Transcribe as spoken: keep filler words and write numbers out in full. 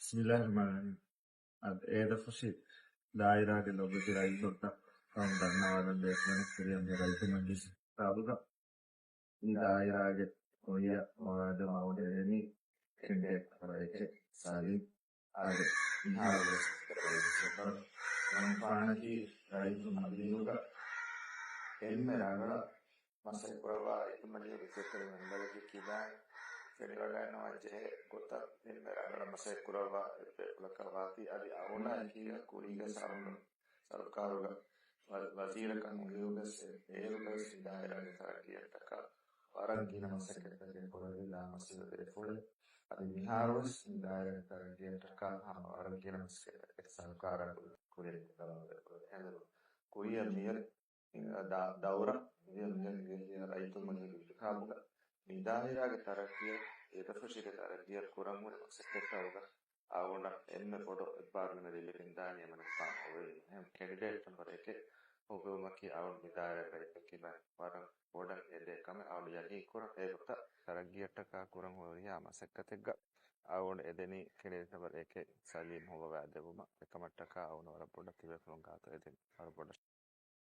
ބިސްމިއްލާހި ރަޙްމާނި ރަޙީމް. އަދި އޭދަފުށި ދާއިރާގެ ލޮބުވެތި ރައްޔިތުންނަށް ކަމުން ދަންނަވާލަން ބޭފުޅުން ކުރިއަށް މި ރައްޔިތު މަޖިލިސް ހިސާބުގަ މި ދާއިރާގެ ކުރިއަށް މުރާދު އަޅުގަނޑު އެދެނީ ކެނޑިޑޭޓް ނަންބަރ އެކެއް ސަލީމް. އާދެ، މިހާރު ވެސް ރައްޔިތުންނަކީ ރައްޔިތު މަޖިލީހުގަ އެންމެ ރަނގަޅަށް މަސައްކަތްކުރައްވާ ރައްޔިތު މަޖިލީހުގެ އިއްޒަތްތެރި މެމްބަރެއްގެ ކިބައިން ފެނިވަޑައިގަންނަވާ ޖެހޭ ގޮތަށް އެންމެ ރަނގަޅަށް މަސައްކަތްކުރައްވާ އެއް ބޭފުޅަކަށް ވާތީ. އަދި އަޅުގަނޑާ އެކީގަ ކުރީގަ ސަރުން ސަރުކާރުގަ ވަ-، ވަޒީރަކަށް އުޅިއުގަސް އޭރުގަސް މި ދާއިރާގެ ތަރައްގީއަށްޓަކާ ވަރަށް ގިނަ މަސައްކަތްތަކެއް ކުރެވި ލާމަސައްކަތް ބޭފުޅެއް. އަދި މިހާރުވެސް މި ދާއިރާގެ ތަރައްގީއަށްޓަކާ ހަމަ ވަރަށް ގިނަ މަސައްކަތްތަކެއް ސަރުކާރަށް ކުރިއަށް ކުރައްވާ ބޭފުޅެއް. އެހެންވީމަ ކުރިއަށް މިއޮތް ދަ-، ދައުރަށް މިއޮތް މިއޮތް ރައްޔިތު މަޖިލީހުގެ އިންތިޚާބުގަ މި ދާއިރާގެ ތަރައްގީއަށް އޭދަފުށީގެ ތަރައްގީއަށް ކުރަން ހުރި މަސައްކަތްތަކުގަ އަޅުގަނޑަށް އެންމެ ބޮޑު އެއްބާރުލުމެއް ލިބިގެންދާނީ އެމަނިކުފާނު އޮވެލިން. އެހެން ކެނޑިޑޭޓް ނަންބަރު އެކެއް ހޮވުމަކީ އަޅުގަނޑު މި ދާއިރާގެ ރައްޔިތުންގެ ކިބައިން ވަރަށް ބޮޑަށް އެދޭ ކަމެއް. އަޅުގަނޑު ޔަގީން ކުރަން އެގޮތަށް ތަރައްގީއަށްޓަކާ ކުރަން ހުރިހާ މަސައްކަތެއްގަ އަޅުގަނޑު އެދެނީ ކެނޑިޑޭޓް ނަންބަރު އެކެއް ސަލީމް ހޮވަވާ ދެވުމަށް. އެކަމަށްޓަކާ އަޅުގަނޑު ވަރަށް ބޮޑަށް ތިބޭފުޅުން ގާތު އެދެން ވަރަށް ބޮޑަށް.